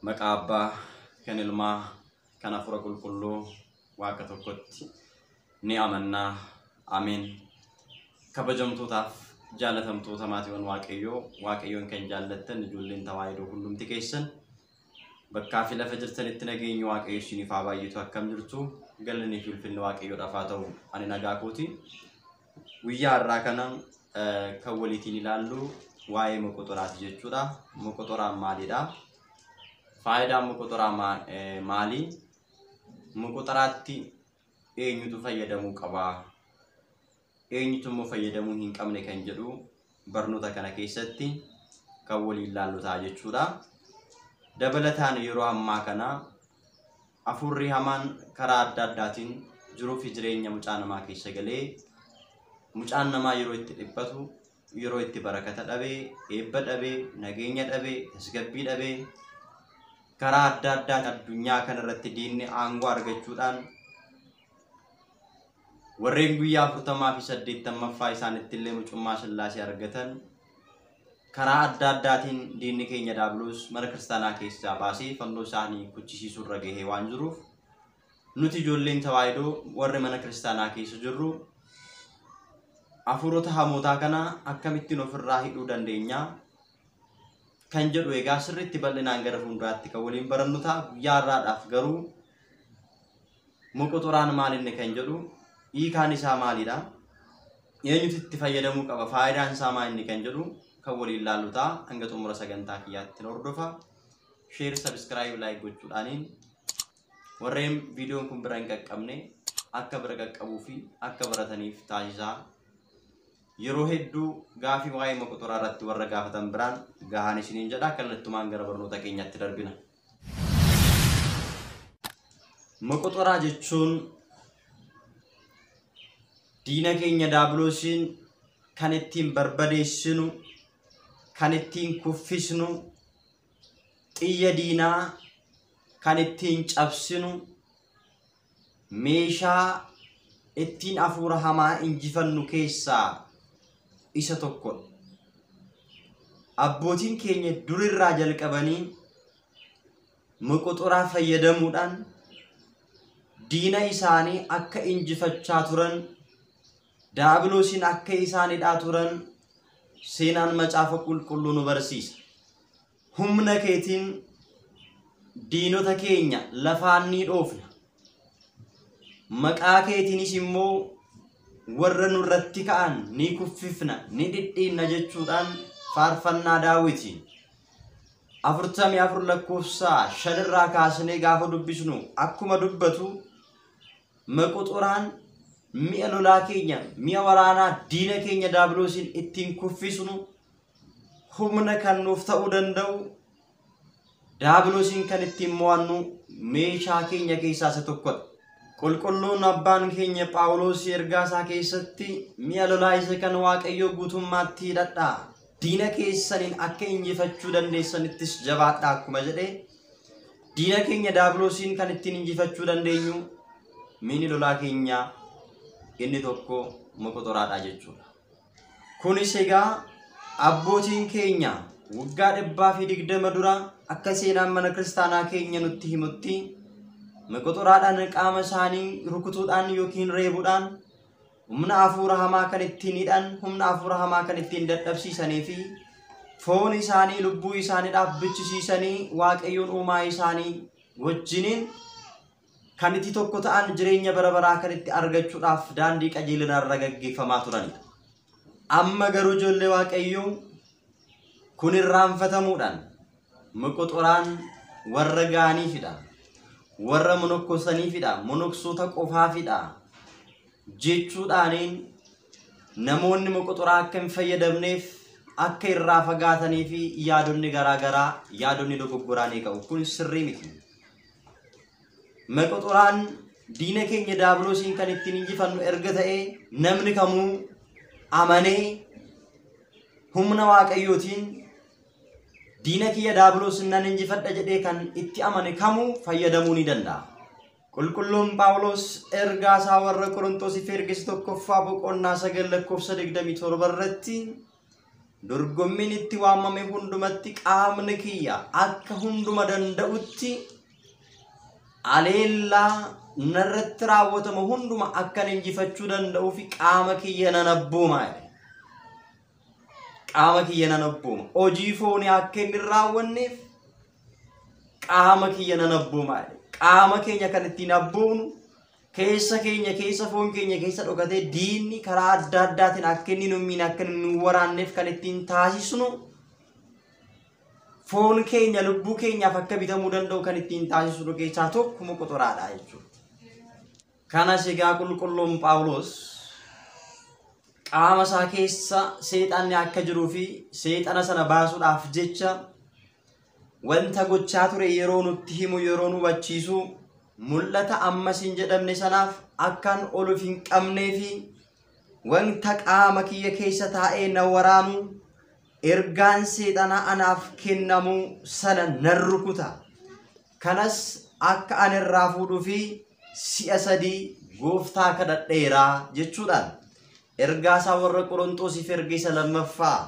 Maqaa Abbaa kan Ilmaa kan Hafuura Qulqulluu Waaqa tokkotti ni amannaa. Ameen. Kabajamtootaaf jaalatamtoota maatiiwwan Waaqayyoo, Waaqayyoon kan jaallattan ijoolleen tawaahidoo hundumti keessan bakkaa fi lafa jirtanitti nageenyi Waaqayyo isiniif haa baay'atu. Akkam jirtu? Galannii fi ulfinni Waaqayyoodhaaf haa ta'u. Ani nagaa kooti. Guyyaa har'aa kana kan waliitiin ilaallu waa'ee moqoxoraati jechuudha. Moqoxoraan maalidha? Faayidaan moqoxoraa maali? Moqoxoraatti eenyutu fayyadamuu qaba? Eenyutu immoo fayyadamuu hin qabne kan jedhu barnoota kana keessatti kan waliin ilaallu ta'a jechuudha. Dabalataan yeroo ammaa kana hafuurri hamaan karaa adda addaatiin jiruu fi jireenya mucaa namaa keessa galee mucaan namaa yeroo itti dhiphatu, yeroo itti barakata dhabee, eebba dhabee, nageenya dhabee, tasgabbii dhabee karaa adda addaa addunyaa kanarratti diinni aangoo argachuudhaan warreen guyyaa 40 fi 80ffaa isaanitti illee mucummaa Sillaasee argatan karaa adda addaatiin diinni keenya Daabiloos mana kiristaanaa keessaa baasee fannoo isaanii kuchisiisuu irra gahee waan jiruuf nuti ijoolleen tawaahidoo warri mana kiristaanaa keessa jirru hafuurota hamootaa kana akkamittiin ofirraa hidhuu dandeenya kan jedhu egaa sirriitti bal'inaan gara fuulduraatti kan waliin barannu ta'a. Guyyaa har'aadhaaf garuu moqoxoraan maalinni kan jedhu, hiikaan isaa maalidha? Eenyutu itti fayyadamuu qaba? Faayidaan isaa maalinni kan jedhu kan waliin ilaallu ta'a. Hanga xumura sagantaa kiyyaatti hordofa. Share, subscribe, like gochuudhaaniin warreen viidiyoon kun bira hin qaqqabne akka bira qaqqabuu fi akka barataniif taasisaa. Yeroo hedduu gaafii waa'ee moqoxoraa irratti warra gaafatan biraan gahaan isiniin jedha. Kallattumaan gara barnoota keenyatti darbina. Moqoxoraa jechuun diina keenya Daabiloosiin kan ittiin barbadeessinu, kan ittiin kuffisnu, xiyya diinaa kan ittiin cabsinu, meeshaa ittiin hafuura hamaa injifannu keessaa isa tokkodha. Abbootiin keenya durirraa jalqabanii moqoxoraa fayyadamuudhaan diina isaanii akka injifachaa turan, Daabiloosiin akka isaan hidhaa turan seenaan macaafa qulqulluu nu barsiisa. Humna keetiin diinota keenya lafaan ni dhoofna. Maqaa keetiinis immoo warra nurratti ka'an ni kuffifna, ni dhidhiinna jechuudhaan faarfannaa Daawiti 44 lakkoofsa 5 irraa kaasnee gaafa dubbisnu akkuma dubbatu moqoxoraan mi'a lolaa keenya, mi'a waraanaa diina keenya Daabiloosiin ittiin kuffisnu, humna kan nuuf ta'uu danda'u, Daabiloosiin kan ittiin mo'annu meeshaa keenya keessaa isa tokkodha. Qulqulluun abbaan keenya Phaawulos ergaa isaa keessatti mi'a lolaa isa kan Waaqayyoo guutummaatti hidhadhaa, diina keessaniin akka injifachuu dandeessanittis jabaadhaa akkuma jedhe, diina keenya Daabiloosiin kan ittiin injifachuu dandeenyu miini lolaa keenya inni tokko moqoxoraadha jechuudha. Kunis egaa abbootiin keenya waggaa 120 dura akka seenaan mana kiristaanaa keenya nutti himutti moqoxoraadhaan qaama isaanii rukutuudhaan yookiin reebuudhaan humna hafuura hamaa kan ittiin hidhan, humna hafuura hamaa kan ittiin dadhabsiisanii fi foon isaanii lubbuu isaaniidhaaf bichisiisanii Waaqayyoon uumaa isaanii wajjiniin kan itti tokko ta'an jireenya bara baraa kan itti argachuudhaaf daandii qajeelinaa irra gaggeeffamaa turanidha. Amma garuu ijoollee Waaqayyoo kun irraanfatamuudhaan moqoxoraan warra ga'aniifidha, warra monokkosaniifidha, monoksoota qofaafidha jechuudhaaniin namoonni moqoxoraa akka hin fayyadamneef akka irraa fagaatanii fi yaadonni garaa garaa, yaadonni dogoggoraa ni ka'u. Kun sirrii miti. Moqoxoraan diina keenya Daabiloosiin kan ittiin injifannu erga ta'ee namni kamuu amanee humna Waaqayyootiin diina kiyya Daabiloos nan injifadha jedhee kan itti amane kamuu fayyadamuu ni danda'a. Qulqulluun Phaawulos ergaa isaa warra Qorontosiif ergise tokkoffaa boqonnaa 9 lakkoofsa 27 irratti Dorgommiin itti waamame hundumatti qaamni kiyya akka hunduma danda'utti aleellaa narratti raawwatamu hunduma akkan injifachuu danda'uu fi qaama kiyya nan abbooma. Qaama kiyya nan abbooma. Hojii foonii akka inni raawwanneef qaama kiyya nan abbooma. Qaama keenya kan ittiin abboomnu keessa keenya keessa foon keenya keessa dhokatee diinni karaa adda addaatiin akka inni nu miine akka inni nu waraanneef kan ittiin taasisnu foon keenya lubbuu keenyaaf akka bitamuu danda'u kan ittiin taasisnu keessaa tokko moqoxoraadha jechuudha. Kanas egaa qulqulluun Phaawulos qaama isaa keessa seexanni akka jiruu fi seexana sana baasuudhaaf jecha wanta gochaa ture yeroo nutti himu yeroo nu hubachiisu mul'ata ammas hin jedhamne sanaaf akkan ol of hin qabnee fi wanta qaama kiyya keessa taa'ee na waraanu ergaan seexanaa anaaf kennamu sana nan rukuta. Kanas akka ani irraa fuudhuu fi si'a sadii gooftaa kadhadheeraa jechuudhaan ergaa isaa warra Qorontoosiif erga isa lammaffaa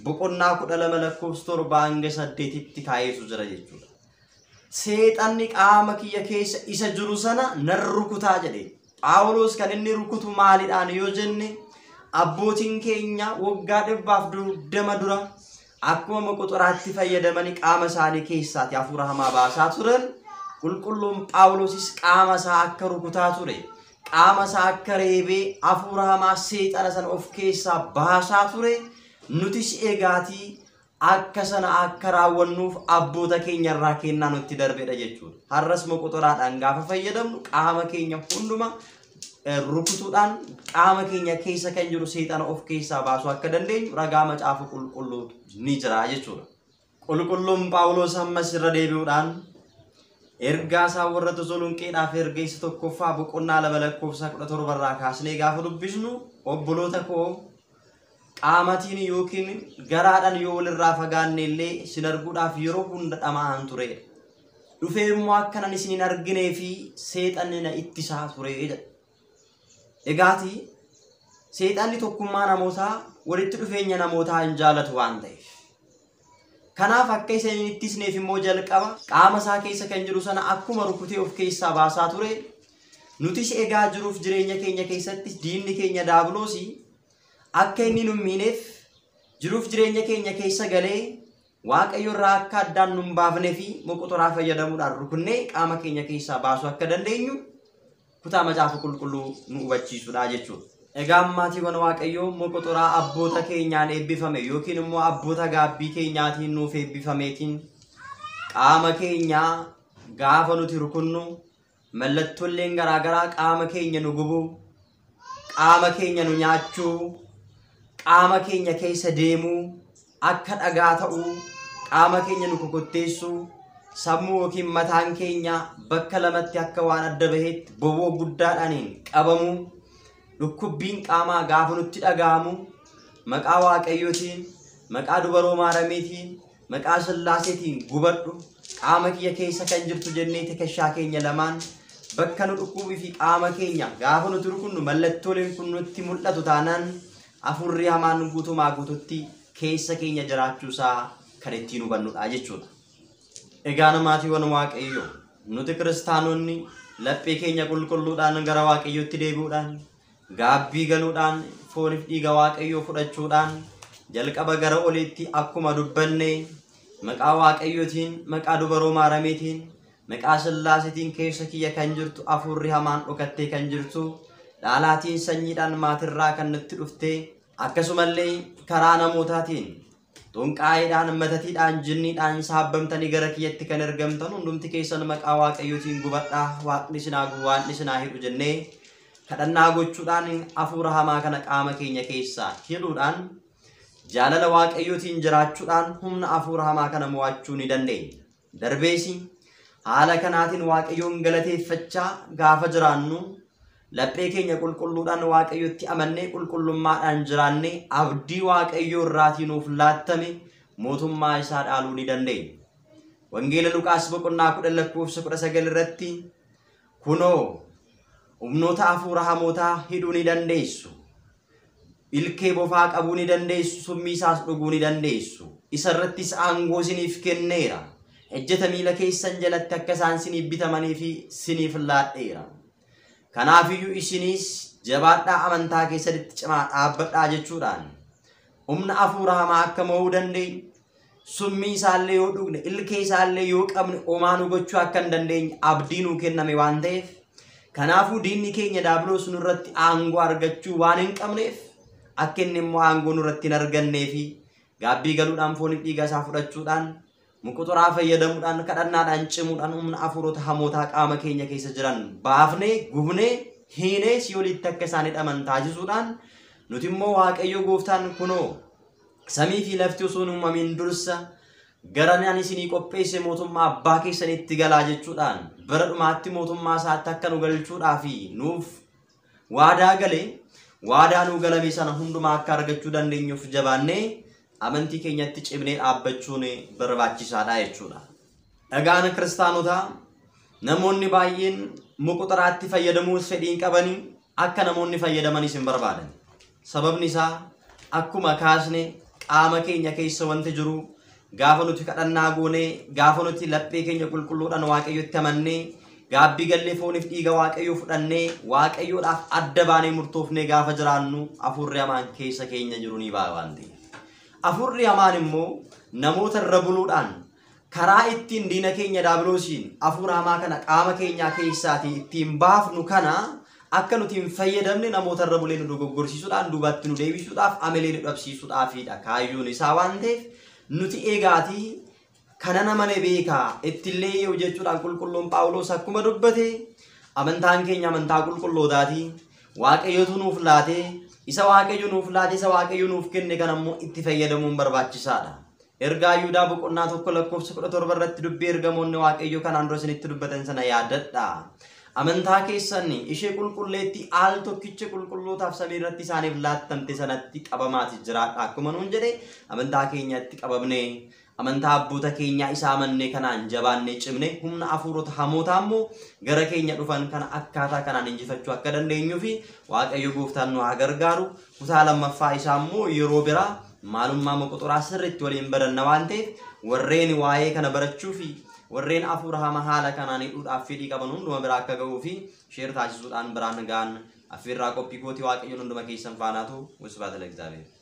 boqonnaa 12 lakkoofsa 7 hanga 8tti kaa'eetu jira jechuudha. Seexanni qaama kiyya keessa isa jiru sana nan rukutaa jedhe. Phaawulos kan inni rukutu maalidhaan yoo jenne abbootiin keenya waggaa 120 dura akkuma moqoxoraatti fayyadamanii qaama isaanii keessaati hafuura hamaa baasaa turan. Qulqulluun Phaawulosis qaama isaa akka rukutaa ture. Qaama isaa akka reebee hafuura hamaa seexana sana of keessaa baasaa ture. Nutis egaatii akka sana akka raawwannuuf abboota keenya irraa kennaa nutti darbedha jechuudha. Har'as moqoxoraadhaan gaafa fayyadamnu qaama keenya hunduma rukutuudhaan qaama keenya keessa kan jiru seexana of keessaa baasuu akka dandeenyu ragaa macaafa qulqulluu ni jira jechuudha. Qulqulluun Phaawulos ammas irra deebi'uudhaan ergaa isaa warra Tasalonqeedhaaf erga isa tokkoffaa boqonnaa 2 lakkoofsa 17 irraa kaasnee gaafa dubbisnu obboloota koo qaamatiin yookiin garaadhaan yoo walirraa fagaanne illee isin arguudhaaf yeroo hunda dhama'aan ture. Dhufee immoo akkanan isin hin arginee fi seexanni na ittisaa ture jedha. Egaatii seexanni tokkummaa namootaa walitti dhufeenya namootaa hin jaalatu waan ta'eef. Kanaaf akka isin hin ittisneef immoo jalqaba qaama isaa keessa kan jiru sana akkuma rukutee of keessaa baasaa ture. Nutis egaa jiruuf jireenya keenya keessatti diinni keenya daabiloosii akka inni nu miineef jiruuf jireenya keenya keessa galee Waaqayyo irraa akka addaan nu hin baafnee fi moqoxoraa fayyadamuudhaan rukunnee qaama keenya keessaa baasuu akka dandeenyu kutaa macaafa qulqulluu nu hubachiisudha jechuudha. Egaa maatiiwwan Waaqayyoo moqoxoraa abboota keenyaan eebbifame yookiin immoo abboota gaabbii keenyaatiin nuuf eebbifameetiin qaama keenyaa gaafa nuti rukunnu mallattooleen garaagaraa qaama keenya nu gubuu, qaama keenya nu nyaachuu, qaama keenya keessa deemuu, akka dhagaa ta'uu, qaama keenya nu kokotteessuu, sammuu yookiin mataan keenya bakka lamatti akka waan adda baheetti boboo guddaadhaaniin qabamuu, dhukkubbiin qaamaa gaafa nutti dhaga'amu maqaa Waaqayyootiin, maqaa dubaroo Maaramiitiin, maqaa Sillaaseetiin gubadhu, qaama kiyya keessa kan jirtu jennee tekeshaa keenya lamaan bakka nu dhukkubii fi qaama keenya gaafa nuti rukunnu mallattooleen kun nutti mul'atu taanaan hafuurri hamaan guutumaa guututti keessa keenya jiraachuusaa kan ittiin hubannudha jechuudha. Egaa namaatiiwwan Waaqayyoo nuti kiristaanonni laphee keenya qulqulluudhaan gara Waaqayyootti deebi'uudhaan gaabbii galuudhaan fooniif dhiiga Waaqayyoo fudhachuudhaan jalqaba gara oliitti akkuma dubbanne maqaa Waaqayyootiin, maqaa dubaroo Maaramiitiin, maqaa Sillaaseetiin keessa kiyya kan jirtu hafuurri hamaan dhokattee kan jirtu dhaalaatiin sanyiidhaan maatirraa kan nutti dhuftee akkasumallee karaa namootaatiin xonqaayeedhaan matatiidhaan jinniidhaan saabbamtanii gara kiyyatti kan ergamtan hundumti keessan maqaa Waaqayyootiin gubadhaa waaqni isinaa gubu waaqni isinaa hidhu jennee kadhannaa gochuudhaan hafuura hamaa kana qaama keenya keessaa hidhuudhaan jaalala Waaqayyootiin jiraachuudhaan humna hafuura hamaa kana mo'achuu ni dandeenya. Darbeesi haala kanaatiin Waaqayyoon galateeffachaa gaafa jiraannu laphee keenya qulqulluudhaan Waaqayyotti amannee qulqullummaadhaan jiraannee abdii Waaqayyoo irraatii nuuf laattame mootummaa isaa dhaaluu ni dandeenya. Wangeela Luqaas boqonnaa 10 lakkoofsa 19 irratti kunoo humnoota hafuura hamootaa hidhuu ni dandeessu. Ilkee bofaa qabuu ni dandeessu, summii isaas dhuguu ni dandeessu. Isa irrattis aangoo isiniif kenneera. Ejjeta miila keessan jalatti akka isaan isiniif bitamanii fi isiniif laadheera. Kanaafiyyuu isinis jabaadhaa, amantaa keessatti cimaa dhaabbadhaa jechuudhaan humna hafuura hamaa akka mo'uu dandeenyu, summii isaallee yoo dhugne, ilkee isaallee yoo qabne homaa nu gochuu akka hin dandeenye abdii nuu kenname waan ta'eef, kanaafuu diinni keenya Daabiloos nurratti aangoo argachuu waan hin qabneef, akka inni immoo aangoo nurratti hin argannee fi gaabbii galuudhaan fooniif dhiiga isaa fudhachuudhaan muquxuraa fayyadamuudhaan kadhannaadhaan cimuudhaan humna hafuurota hamootaa qaama keenya keessa jiran baafnee gubnee hiinee si'oolitti akka isaan hidhaman taasisuudhaan nuti immoo Waaqayyo gooftaan kunoo samii fi lafti osoo hin uumamin dursa gara ani isinii qopheesse mootummaa abbaa keessanitti galaa jechuudhaan bara dhumaatti mootummaa isaatti akka nu galchuudhaa fi nuuf waadaa galee waadaa nuu galame sana hundumaa akka argachuu dandeenyuuf jabaannee amantii keenyatti cimnee dhaabbachuun barbaachisaadha jechuudha. Dhagaan kiristaanotaa namoonni baay'een muquxaraatti fayyadamuus fedhii hin qabanii akka namoonni fayyadamanis hin barbaadan. Sababni isaa akkuma kaasne qaama keenya keessa wanti jiru gaafa nuti kadhannaa goonee, gaafa nuti laphee keenya qulqulluudhaan Waaqayyotti amannee, gaabbii gallee fooniif dhiiga Waaqayyoo fudhannee Waaqayyoodhaaf adda baanee murtoofnee gaafa jiraannu hafuurri hamaan keessa keenya jiru ni ba'a waan ta'eef. Hafuurri hamaan immoo namoota irra buluudhaan karaa ittiin diina keenya Daabiloosiin hafuura hamaa kana qaama keenyaa keessaatii ittiin baafnu kana akka nuti hin fayyadamne namoota irra bulee nu dogoggorsiisuudhaan duubatti nu deebisuudhaaf amilee nu dhabsiisuudhaafidha kaayyoon isaa waan ta'eef, nuti eegaatii kana namane beekaa ittillee yoo jechuudhaan qulqulluun Phaawulos akkuma dubbate amantaan keenya amantaa qulqullootaati. Waaqayyotu nuuf laatee, isa Waaqayyo nuuf laate, isa Waaqayyo nuuf kenne kana immoo itti fayyadamuun barbaachisaadha. Ergaa Yihudaa boqonnaa 1 lakkoofsa 17 irratti dubbii ergamoonni Waaqayyo kanaan dura isinitti dubbatan sana yaadadha. Amantaa keessan ishee qulqulleetti al tokkicha qulqullootaaf samii irratti isaaniif laattamte sanatti qabamaati jiraadha. Akkuma nuun jedhe amantaa keenyatti qabamnee amantaa abboota keenyaa isa amannee kanaan jabaannee cimnee humna hafuurota hamootaa immoo gara keenya dhufan kana akkaataa kanaan injifachuu akka dandeenyuu fi Waaqayyo gooftaan nu haa gargaaru. Kutaa lammaffaa isaa immoo yeroo biraa maalummaa moqoxoraa sirriitti waliin baranna waan ta'eef, warreen waa'ee kana barachuu fi warreen hafuura hamaa haala kanaan hidhuudhaaf fedhii qaban hunduma biraa akka ga'uu fi sheer taasisuudhaan biraan ga'an affeerraa qophii kootii. Waaqayyoon hunduma keessan faanaatu. Wasbaata ለእግዚአብሔር.